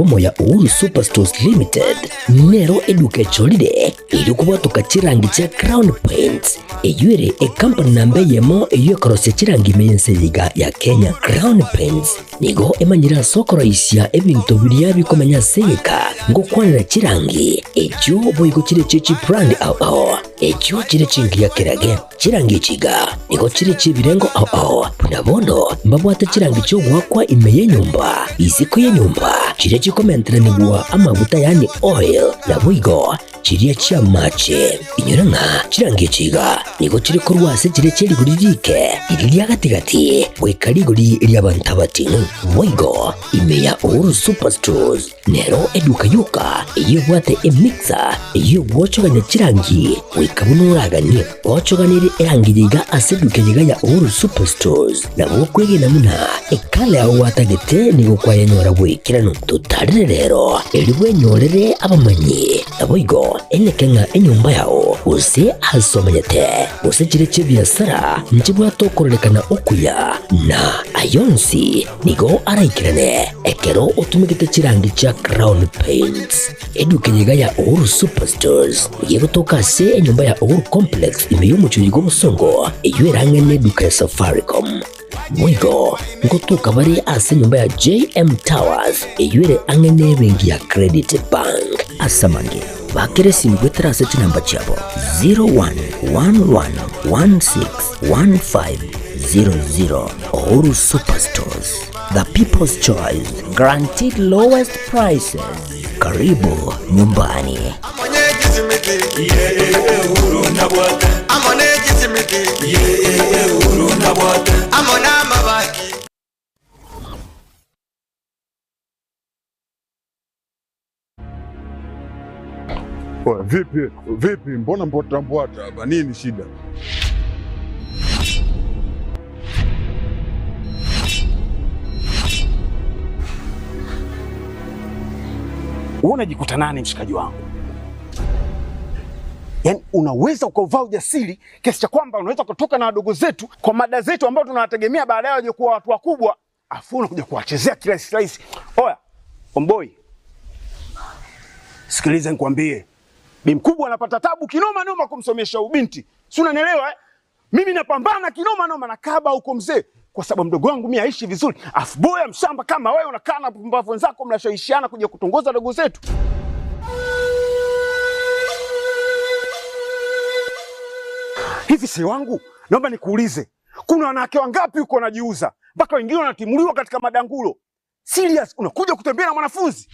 obomo ya Uhuru Superstores Limited nero eduka echorire erio kobwatoka chirangi chia Crown Paints eyio ere ekampani namba eyemo eyio ekorosia chirangi ime y'ense eye iga ya Kenya. Crown Paints nigo emanyire ase okoroisia ebinto biria bikomenya ase egeka ngokwanera chirangi echio boigo chire chie chibrand ao ao echio chire chingiya kerage. Chirangi echi iga nigo chire chi'ebirengo ao ao, buna bono mbabwate chirangi chi'ogoakwa ime y'enyomba, isiko y'enyomba, chiria chikomenteranigwa amaguta yaani oil, naboigo chiria chi'amache. Inyora ng'a chirangi echi iga nigo chire korwa ase chiria chie rigori riike, riria ria gati-gati, goika rigori ri'abanto abating'u. Boigo ime ya Uhuru Superstores Nero eduka yoka eyio ebwate emixer eyio egwochogania chirangi goika buna oraganie. Ochoganirie erangi yaiga ase eduka eyeiga ya Uhuru Superstores nabo okwegena buna ekala yao gwatagete nigo kwayenyora bw'ekeranu. Totarere rero erio bwenyorere abamanyi naboigo eneke ng'a enyomba yao gose ase omenyete gose chire chi'ebiasara nchibwate okororekana okuya na ayonsi Nigo araikerane ekero otumegete chirangi chia Crown Paints. Eduka eye iga ya Uhuru Superstores nigo egotoka ase enyomba ya Uhuru Complex ime y'omochie oyo bw'obosongo eyio erang'e neduka ya Safaricom. Boigo ngotoka bare ase enyomba ya JM Towers eyio ere ang'e nebenki ya Credit Bank. Ase amange, bakera esimi goetera ase chinamba chiabo 0111161500. Uhuru Superstores, the people's choice, guaranteed lowest prices. Karibu nyumbani. Oya, vipi vipi, mbona mbwata mbwata hapa, nini shida? Wewe unajikuta nani mshikaji wangu? Yaani unaweza ukauvaa ujasiri kiasi cha kwamba unaweza kutoka na wadogo zetu kwa mada zetu ambao tunawategemea baadaye waje kuwa watu wakubwa, afu unakuja kuwachezea kirahisi rahisi. Oya, omboi, sikiliza nikwambie, bi mkubwa anapata tabu kinoma noma kumsomesha ubinti, si unanielewa eh? Mimi napambana kinoma noma na kaba huko mzee, kwa sababu mdogo wangu mimi aishi vizuri, afu boya mshamba kama wewe unakaa na pumbavu wenzako mnashawishiana kuja kutongoza dogo zetu. Hivi si wangu, naomba nikuulize, kuna wanawake wangapi huko wanajiuza mpaka wengine wanatimuliwa katika madangulo? Serious, unakuja kutembea na mwanafunzi?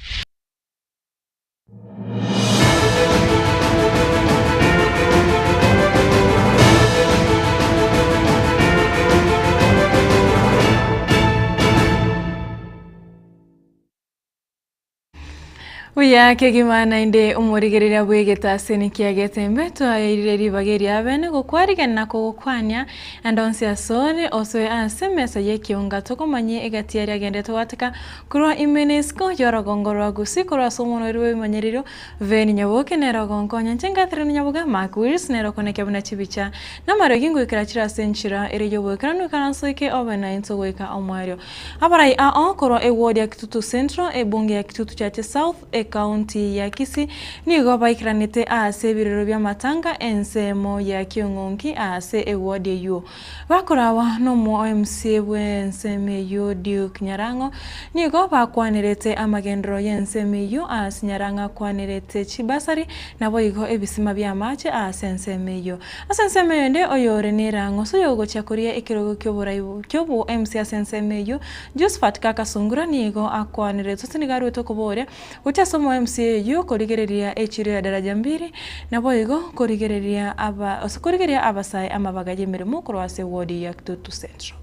Buya kegima naende omorigereria bw'egetaseni kia Getembe twaeirire ribaga eria bene gokwarigania na kogokwania ande onsi asore osoe ase emesa y'ekionga tokomanyie egati aria agendete gwateka korwa ime na isiko y'orogongo rwa Gusii korwa ase omonoeri bw'ebimanyererio Veni Nyaboke nere ogonkonya inche Catherine Nyaboga Mark Wills nere okonekia buna chibicha namariogi ngoikera chire ase enchera ere y'oboikeranu ikaranso eke obe naintwe goika omoerio Abarai ao korwa eward ya Kitutu Central, ebunge ya Kitutu Chache South, ecounty ya Kisii nigo baikeranete aase ebirero bi'amatanga ensemo ya Kiong'onki aase eward eyio. Bakorawa nomo MCA bw'ensemo eyio Duke Nyarang'o nigo bakwanerete amagenderero y'ensemo eyio aase Nyarang'o akwanerete chibasari naboigo ebisima bi'amache aase ensemo eyio. Ase ensemo eyende oyore nerang'o ase oyogochia koria ekerogo ki'oborai ki'obo MC ase ensemo eyio, Josphat Kakasungura nigo akwaneretwe ase nigo aruete okoboria gochia ase omo MC eyio korigereria echiro ya Daraja Mbili naboigo korigereria aba ase korigeria abasae amabaga y'emeremo korwa ase ward ya Kitutu Central.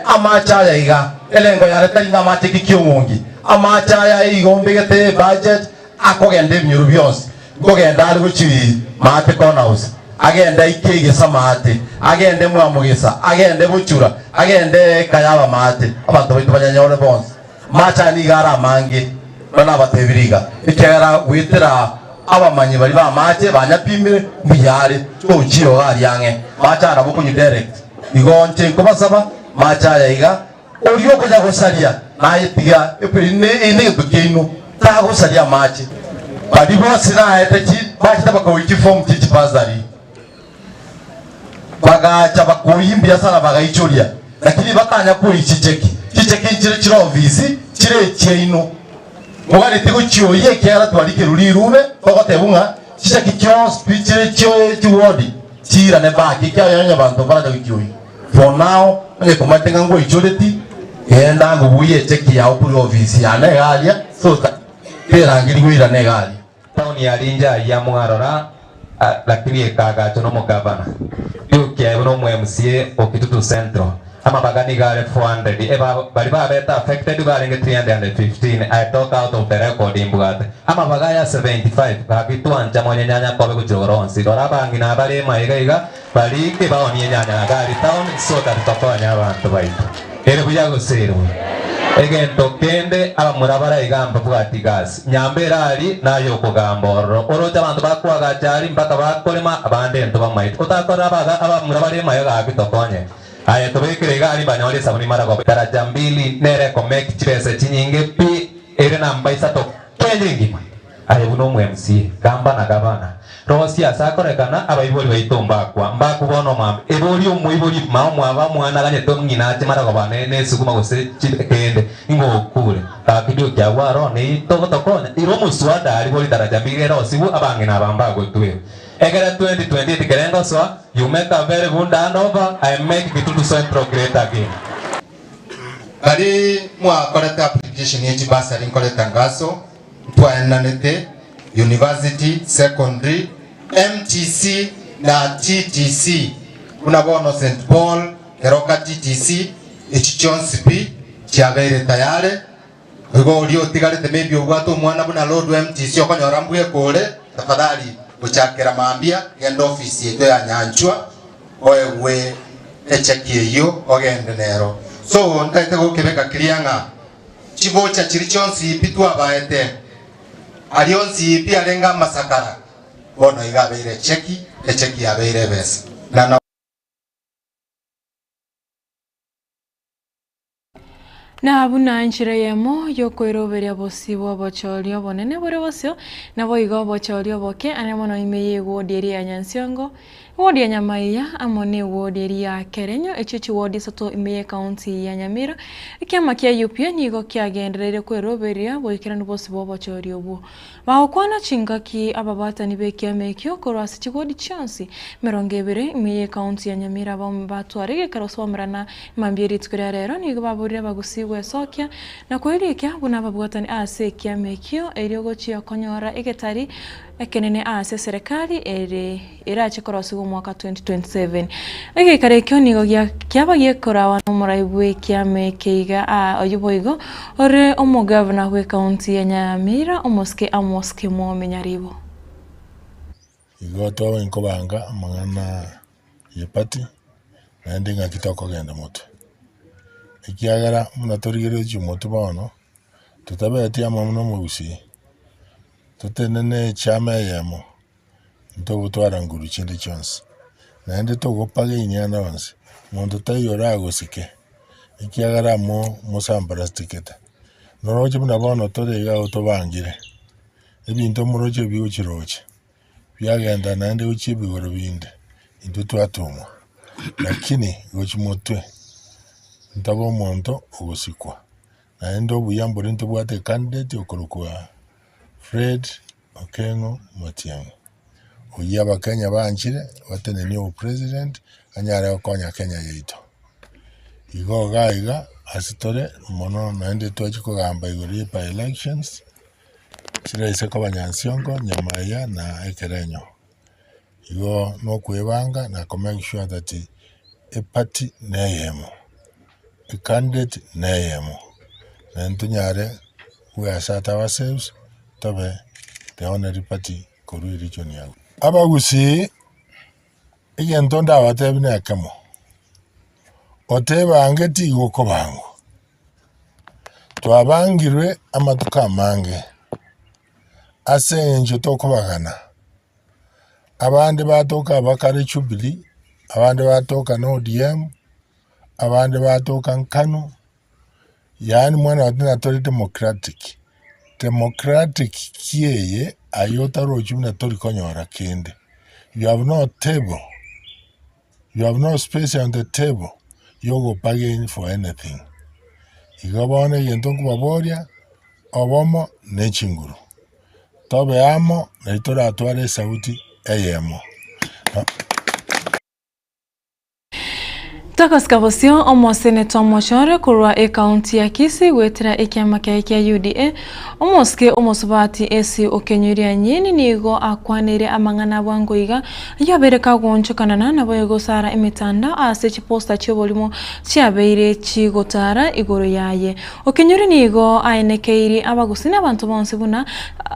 Amache aya iga, elengo yane tari ng'a amache ki kiong'ongi. Amache aya igo mbegete ebudget akogenda ebinyoro bionsi. Nkogenda are gochia maate corner house, agende aike egesa maate, agende mwamogesa, agende bochura, agende kayaba maate, abanto baito banyanyore bonsi. Amache aya nigo are amange, buna nabatebirie iga, ekiagera goetera abamanyi baria b'amache banyapimire, mbuya are, tochia iga aria ang'e, mache aya nabo okonywa direct. Igo inche nkobasaba, mache aya iga. Oria okonya gosaria naye tiga eye negento kiaino, tagosaria amache. Baria bonsi naete chi bachete bakaoyia chifomu chie chibasari, bagacha bakoyia mbiasara bagaichoria, lakini batanya koyia chicheki. Chicheki nchire chire ofisi chire echiaino, moganetie gochioyia ekiagera twarikerwe rirube togotebwa ng'a chicheki chionsi pi chire chio chiwodi chiirane back ekiagera onye abanto mbaracha gochioyia. For now, onye komanyete ng'a ngwaichoreti, genda ngobuye echeki yao korwa ofisi yane iga aria, so that terangerigwe oirane iga aria. Town ya Rinja ayia mwarora lakini ekaagachwa nomogavana Duke aye buna omo MCA o Kitutu Central. Amabaga nigo are 400 eba baria babete affected barenge 315 I talk out of the record imbwate amabaga aya 75 gaki twancha monyenyanya kobe gochia igoro onsi rora abang'ina abare maiga iga Barike baonie enyanya na gari town so that tokonye abanto baito. Ere buya gose ere buya? Egento kende abamura baraiga mbabwati gasi. Nyamba ere aria naye okogamba ororo. Oroche abanto bakoagacha aria mpaka bakorema abande into bamaete. Otakorera abaga abamura bare emaye gaki tokonye. Aye tobekere iga aria mbanyore esabuni maragoba. Daraja mbili nere ekomake chibesa chinyinge pi ere namba isato Kenya engima. Aye buna omo MCA, gamba na gabana, rosia ase akorekana abaibori baito mbakwa, mbakwa bono omwambe. Eborie omoibori mao mwaba omwana aganyete ng'ina ache maragoba ne nesuguma gose chi kende, ing'o okure. Gaki duty agwo aro nei togotokonya, ira omoswada aria bori daraja mbili erosigwe abang'ina aba mbagotwere. Ekere 2028 kere ngosoa, you make a very good handover, I make Kitutu Central great again. Baria mwakorete application ye chibasari nkoreta ngaso ntwaenanete University, Secondary, MTC na TTC buna bono St Paul, Keroka TTC echi chionsi pi chiabeire tayare. Igo oria otigarete maybe obwate omwana buna Lodwar MTC okonyora mbweka ore tafadhali gochakera mambia genda ofisi yaito ya Nyanchwa oegwe echeki eyio ogende nero. So ntaete gokebeka clear ng'a chivocha chiria chionsi pi twabaete aria onsi pi arenge amasakara bono iga abeire echeki, echeki yabeire ebesa. Na. Na buna enchera eyemo y'okoiroberia bosio bw'obochori obonene bore bosio, naboigo obochori oboke ane mono ime y'ewodi eria ya Nyansiongo, ewodi ya Nyamaiya, amo n'ewodi eria ya Kerenyo, echio chiwodi isato ime y'ekaunti ya Nyamira. Ekiama kia UPA nigo kiagendereire kweroberia boikeranu bosio bw'obochori obwo. Bagokwana chingaki ababatani b'ekiama ekio korwa ase chigodi chionsi 20 ime y'ekaunti ya Nyamira abaume batware egekero somerana mambia rituko ria rero nigo baborire abagusii gwesokia na kwerikia buna ababwatani ase ekiama ekio erio gochia konyora egetari ekenene ase eserekari ere erache korosigwa omwaka 2027. Egeikaro ekio nigo kiaba gekorawa nomorai bw'ekiama eke iga aa oyio boigo ore omogavana bw'ekaunti ya Nyamira omosike Amos Kimwomi Nyaribo. Igo twaba inkobanga amang'ana ye party, naende ng'aki tokogenda motwe. Ekiagera buna torigereretie omotwe bono, totabeti amo buna omogusii, totenene echama eyemo. Ntogotwara nguru chinde chionsi, naende togopaga ing'ana onsi, monto taiyo oragosike, ekiagera amo mosambarasitikete. Noroche buna bono tore iga igo tobangire, ebinto moroche bigochiroche, biagenda naende gochia ebigoro binde, intwe twatomwa. Lakini gochia motwe, ntobe omonto ogosikwa, naende obuya mbore ntobwate ecandidate okorokwa Fred Okeng'o Matiang'i, oyio abakenya banchire batenenie obopresident anyare gokonya Kenya yaito. Igo iga iga ase tore mono naende twachia kogamba igoro ya by elections, chiraise koba Nyansiongo, Nyamaiya na Ekerenyo. Igo nokoebanga na ko make sure that eparty neyemo, ecandidate neyemo, naende tonyare goeassert ourselves tobe the only party korwa eregion ya Gusii. Abagusii, egento ndabatebi nekemo, otebangeti igo okobangwa, twabangirwe amatuko amange ase eng'encho tokobagana, abande batoka abakare Jubilee, abande batoka na ODM, abande batoka Nkanu. Yaani mwana gati natore democratic, democratic ki eye aye otarochi buna tori konyora kende. You have no table, you have no space on the table yogo bargain for anything. Igo bono egento nkobaboria, obomo ne chinguru. Tobe amo, nari toratware esauti eyemo. Togosika bosio omoseneta omochore korwa ekaunti ya Kisii goetera ekiama kiaye kia UDA, omosike omosubati Essie Okenyuria Nyeni nigo akwaneire amang'ana abwango iga ayio abeire kagoonchokanana naboigo gosara emetandao ase chiposta chioborimo chiabeire chigotara igoro yaye. Okenyuri nigo aenekeirie abagusii na abanto bonsi buna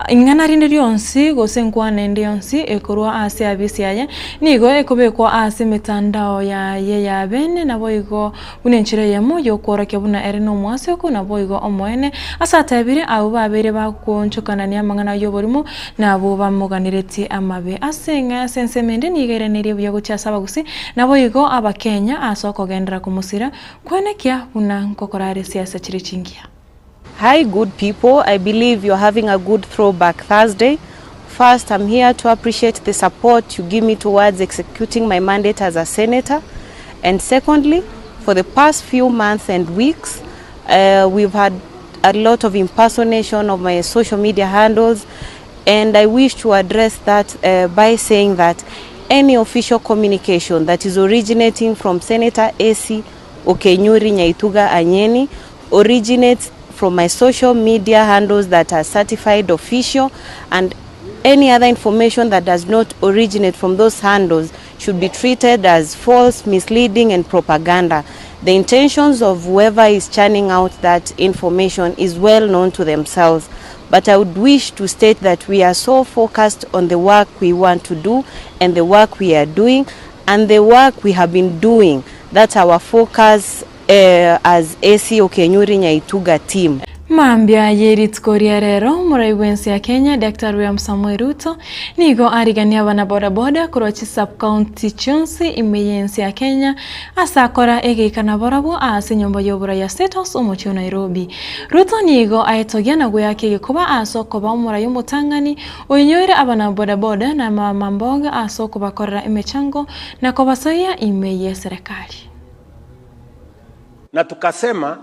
ing'ana rinde rionsi gose enkwana ende yonsi ekorwa ase abisi aye nigo ekobekwa ase emetandao yaye ya bene naboigo buna enchera eyemo y'okworokia buna ere nomwasi oko naboigo omoene ase atebire abwo babeire bagoonchokanania amang'ana y'oborimo na abwo bamoganeretie amabe ase ase ensemo ende nigo erenerie buya gochia ase abagusii naboigo abakenya ase okogenderera komosira Kwenekia buna nkokora are siasa chire chingiya. Hi good people, I believe you're having a good throwback Thursday. First, I'm here to appreciate the support you give me towards executing my mandate as a senator. And secondly, for the past few months and weeks, uh, we've had a lot of impersonation of my social media handles. And I wish to address that uh, by saying that any official communication that is originating from Senator AC Okenyuri Nyaituga Anyeni originates from my social media handles that are certified official and any other information that does not originate from those handles should be treated as false, misleading and propaganda. The intentions of whoever is churning out that information is well known to themselves. But I would wish to state that we are so focused on the work we want to do and the work we are doing and the work we have been doing. That's our focus uh, as AC Okenyuri Nyaituga team. Mambia ye rituko ria rero, omorai bw'ense ya Kenya Daktari William Samoei Ruto nigo arigania abana bodaboda korwa chisub-county chionsi ime y'ense ya Kenya ase akora egeika naborobwo ase enyomba y'oborai ya State House omochie o Nairobi. Ruto nigo aetogia na gweaka egekoba ase okoba omorai omotang'ani oinyoire abana bodaboda na mama mboga ase okobakorera emechango na kobasoyia ime y'eserekari. Na tukasema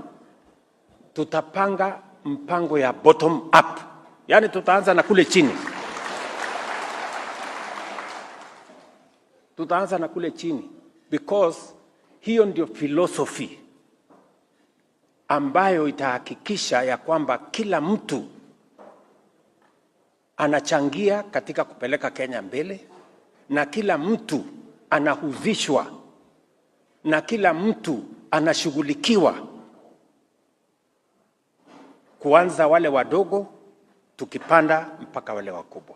tutapanga mpango ya bottom up, yaani tutaanza na kule chini, tutaanza na kule chini because hiyo ndio philosophy ambayo itahakikisha ya kwamba kila mtu anachangia katika kupeleka Kenya mbele na kila mtu anahusishwa na kila mtu anashughulikiwa, kuanza wale wadogo tukipanda mpaka wale wakubwa.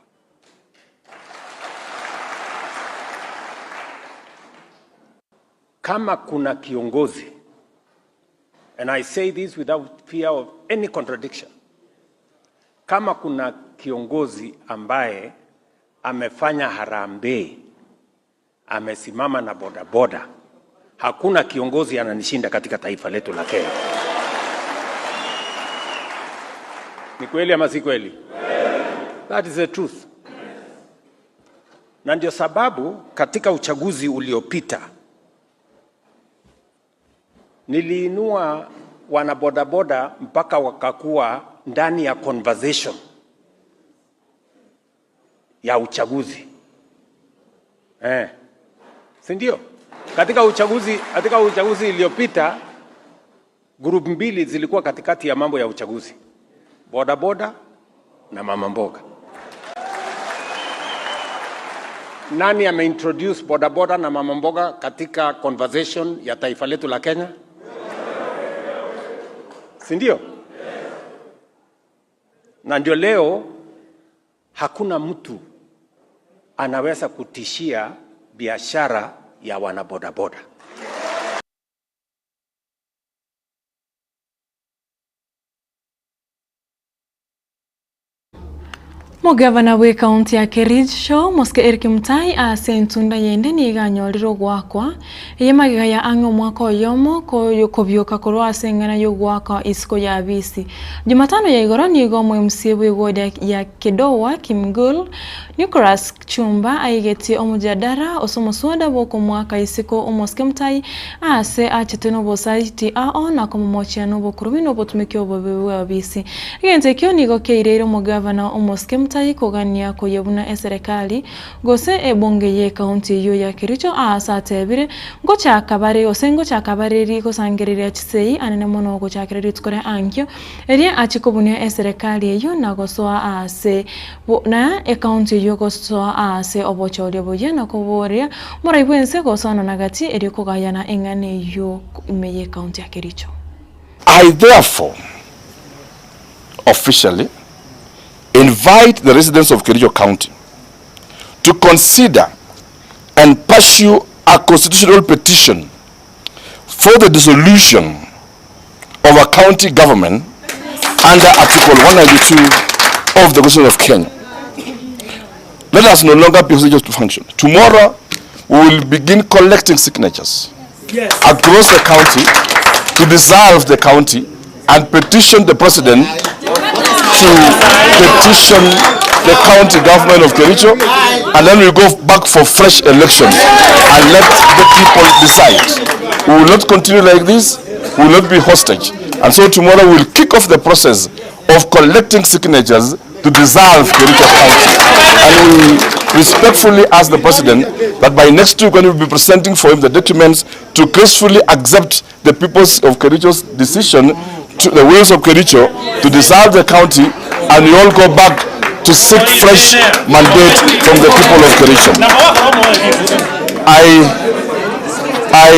Kama kuna kiongozi, and I say this without fear of any contradiction, kama kuna kiongozi ambaye amefanya harambee, amesimama na bodaboda, hakuna kiongozi ananishinda katika taifa letu la Kenya. Ni kweli ama si kweli? That is the truth. Na ndio sababu katika uchaguzi uliopita niliinua wanabodaboda mpaka wakakuwa ndani ya conversation ya uchaguzi eh, si ndio? Katika uchaguzi, katika uchaguzi iliyopita group mbili zilikuwa katikati ya mambo ya uchaguzi, bodaboda na mama mboga. Nani ameintroduce bodaboda na mama mboga katika conversation ya taifa letu la Kenya? Si ndio? Na ndio leo hakuna mtu anaweza kutishia biashara ya wanabodaboda. Omogavana bw'ekaunti ya Kericho, Mosike Eric Mutai ase entunda yende nigo anyorire ogoakwa eye magega ya ang'e omwaka oyomo kobioka korwa ase eng'ana y'ogoakwa isiko ya abisi. Jumatano ya igoro nigo omo MCA bw'eward ya Kedowa Kimgul, Nicholas Chumba aigetie omojadara ase omoswada bw'okomoaka isiko Omosike Mutai aase achete nobosaiti ao na komomochia nobokurubi na obotumeki obobe bw'eobisi. Egento ekio nigo kiaireire omogavana Omosike Mutai kogania koyebuna eserekari gose ebunge y'ekaunti eyio ya Kericho aase atebire ngochaka bare gose ngochaka bare rigosangereria chisegi anene mono gochakera rituko ria ankio eria achie kobunia eserekari eyio na gosoa aase Na ekaunti eyio gosoa aase obochooria boyia na koboria morai bw'ense gosoana na gati erio kogayana eng'ana eyio ime y'ekaunti ya Kericho. I therefore officially invite the residents of Kericho County to consider and pursue a constitutional petition for the dissolution of a county government under Article 192 of the Constitution of Kenya. Let us no longer be hostages to function. Tomorrow, we will begin collecting signatures yes. across the county to dissolve the county and petition the president to petition the county government of Kericho and then we go back for fresh elections and let the people decide. We will not continue like this. We will not be hostage. And so tomorrow we will kick off the process of collecting signatures to dissolve Kericho County. And we respectfully ask the president that by next week when we will be presenting for him the documents to gracefully accept the peoples of Kericho's decision to the wills of Kericho to dissolve the county and we all go back to seek fresh mandate from the people of Kericho. I, I,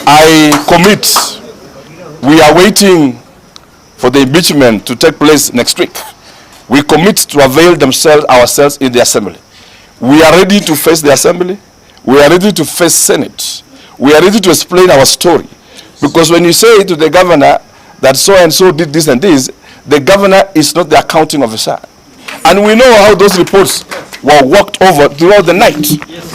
I commit. We are waiting for the impeachment to take place next week. We commit to avail themselves ourselves in the assembly. We are ready to face the assembly. We are ready to face Senate. We are ready to explain our story. Because when you say to the governor that so and so did this and this, the governor is not the accounting officer. And we know how those reports were worked over throughout the night,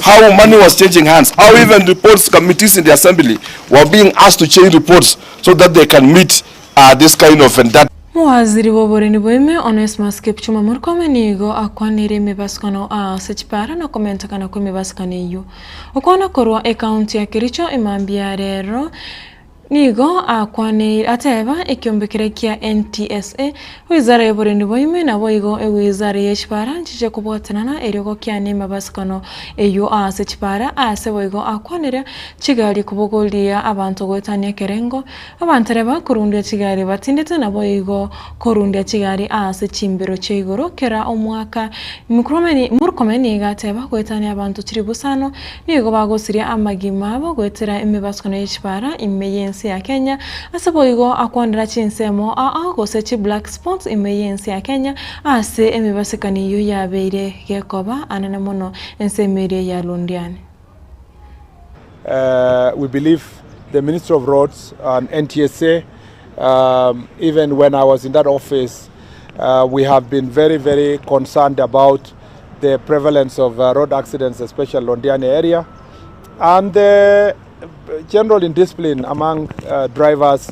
how money was changing hands, how even reports committees in the assembly were being asked to change reports so that they can meet uh, this kind of and that. Mowaziri bw'oboremi bwaime Onesmus Kipchumba Murkomen nigo akwanire emebasukano ase chipara na komentekana kw'emebasukano eyio. Okwana korwa ekaunti ya Kericho emambia ya rero nigo akwaneire ateba ekiombe keria kia NTSA, wizara y'oboremi bwaime naboigo ewizara ye chipara nchiche kobwatanana erio gokiania emebasukano eyio ase chipara ase boigo akwanire chigari kobogoria abanto goetania ekerengo Abantereba korundia chigari batindete naboigo korundia chigari aase chimbero chia igoro kera omwaka. Murkomen nigo ateba goetania abanto chilifu isano nigo bagosiria amagima abo goetera emebasukano ye chibara ime y'ense ya Kenya ase boigo akwanera chinsemo aa gose chi black spots ime y'ense ya Kenya ase emebasekano eyio yabeire gekoba anene mono ensemo eria ya Londiani. We believe the Ministry of Roads and NTSA, um, even when I was in that office, uh, we have been very, very concerned about the prevalence of uh, road accidents, especially Londiani area, and the general indiscipline among uh, drivers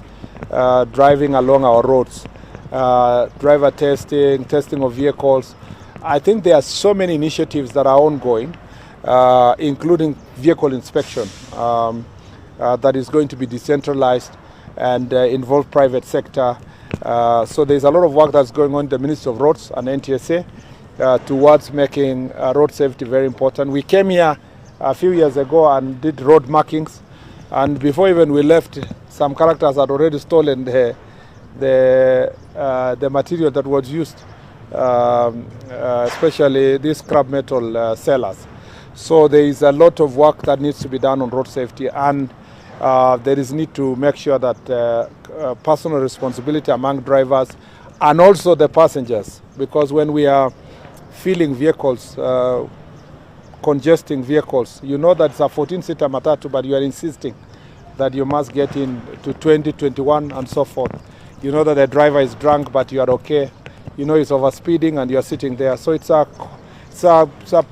uh, driving along our roads, uh, driver testing, testing of vehicles. I think there are so many initiatives that are ongoing uh, including vehicle inspection um, uh, that is going to be decentralized and uh, involve private sector. Uh, so there's a lot of work that's going on in the Ministry of Roads and NTSA uh, towards making uh, road safety very important. We came here a few years ago and did road markings and before even we left, some characters had already stolen the, the, uh, the material that was used um, uh, especially these scrap metal uh, sellers. So there is a lot of work that needs to be done on road safety and uh, there is need to make sure that uh, uh, personal responsibility among drivers and also the passengers because when we are filling vehicles, uh, congesting vehicles, you know that it's a 14-seater matatu, but you are insisting that you must get in to 20, 21 and so forth. You know that the driver is drunk, but you are okay. you know he's over speeding and you're sitting there. So it's a, it's a, it's a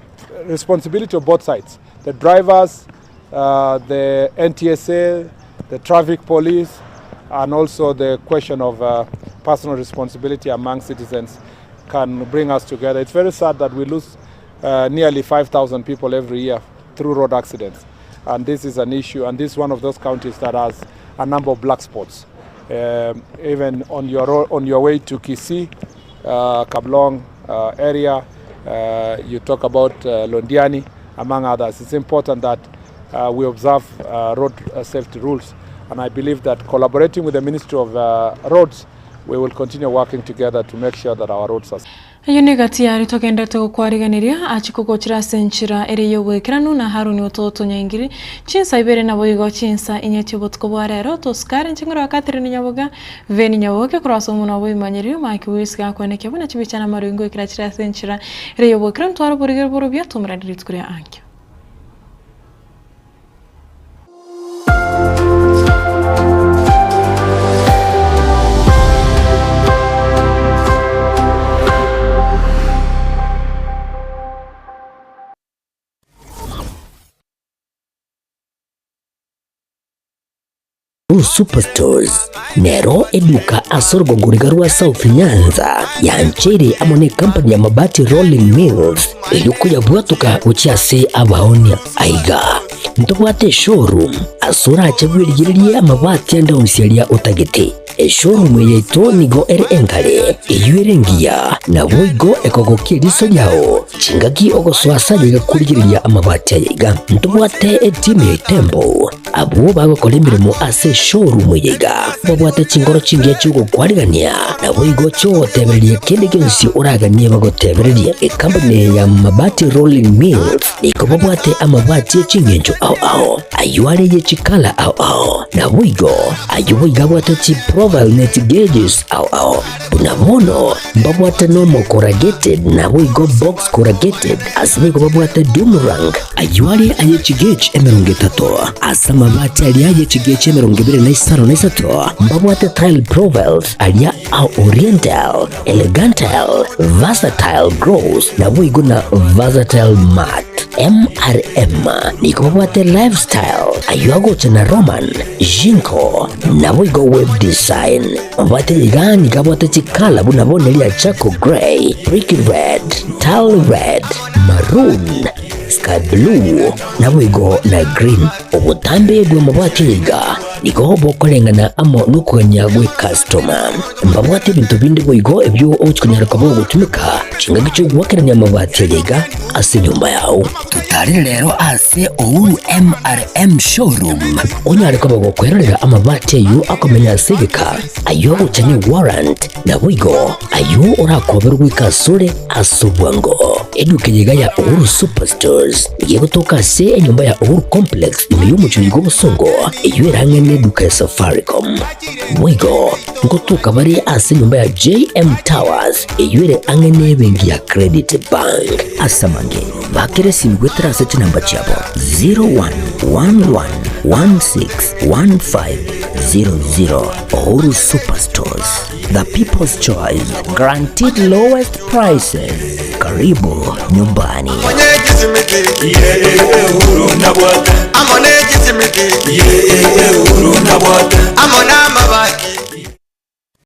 responsibility of both sides. The drivers, uh, the NTSA, the traffic police, and also the question of uh, personal responsibility among citizens can bring us together. It's very sad that we lose uh, nearly 5,000 people every year through road accidents. And this is an issue, and this is one of those counties that has a number of black spots. Um, even on your, on your way to Kisii, uh, Kablong uh, area, uh, you talk about uh, Londiani, among others. It's important that uh, we observe uh, road uh, safety rules. And I believe that collaborating with the Ministry of uh, Roads, we will continue working together to make sure that our roads are Eyio negati y'aria togenderete gokwarigeneria, achie kogochera ase enchera ere y'oboikeranu na Haroni ototo nyaingiri, chinsa ibere naboigo chinsa inye chi'obotuko bwa rero, tosukare inche ng'orwa Catherine Nyaboga, Veni Nyaboke korwa ase omonwa bw'ebimanyereri, Mike Wills gakwenekia buna chibicha na amaroingo ekero achire ase enchera ere y'oboikeranu tware oborigeri borobia tomerane rituko ria ankio. Blue Superstores nero eduka ase orogongo riga rwa South Nyanza yancheire amo ne company ya Mabati Rolling Mills erio koyabwatoka gochia ase abaonia. Aiga ntobwate eshowroom ase orache bwerigererie amabati ande onsi aria otagete. Eshowroom eye yaito nigo ere engare, eyio ere engiya, naboigo ekogokia eriso riao chingaki ogosoa ase aye iga korigereria amabati aya iga. Ntobwate etimu ya Itembo Abwo bagokora emeremo ase eshowroom eye iga babwate chinkoro chingiya chi'ogokwarigania, naboigo chi'ogotebereria kende gionsi oraganie bagotebererie. Ekampani eye ya Mabati Rolling Mills nigo babwate amabati e chingencho ao ao, ayio are ye chikala ao ao, naboigo ayio boigo abwate chiprofile ne chigauges ao ao. Buna bono mbabwate normal corrugated naboigo box corrugated, ase boigo babwate doom rank, ayio are aye chigauge 30, ase amabati aria aye chigauge 23 mbabwate tile profiles aria a oriental, elegantal, versatile gloss naboigo na versatile matte. MRM nigo babwate lifestyle, ayio agocha na Roman, Jinko, naboigo web design. Mabwate iga nigo abwate chikala buna bono eria charcoal grey, brick red, tile red, maroon, sky blue, naboigo na green. Obotambe bw'amabwate iga nigo bokoreng'ana amo nokogania gwe customer. Mbabwate ebinto binde boigo ebio ogochi konyara koba ogotumeka chingaki chi'ogoakerania amabati aya iga ase enyomba yao. Totarere rero ase Uhuru MRM Showroom onyare koba gokwerorera amabati ayio akomenya ase egeka, ayio agocha ne warrant, naboigo ayio orakoberwe goika asore ase obwango. Eduka eye iga ya Uhuru Superstores nigo egotoka ase enyomba ya Uhuru Complex ime y'omochie oiga obosongo, eyio ere ang'e neduka ya Safaricom. Boigo ngotoka bare ase enyomba ya JM Towers eyio ere ang'e nebenki ya Credit Bank. Ase amange, bakera esimi goetera ase chinamba chiabo 0111161500. Uhuru Superstores, the people's choice, guaranteed lowest prices. Karibu nyumbani. Amo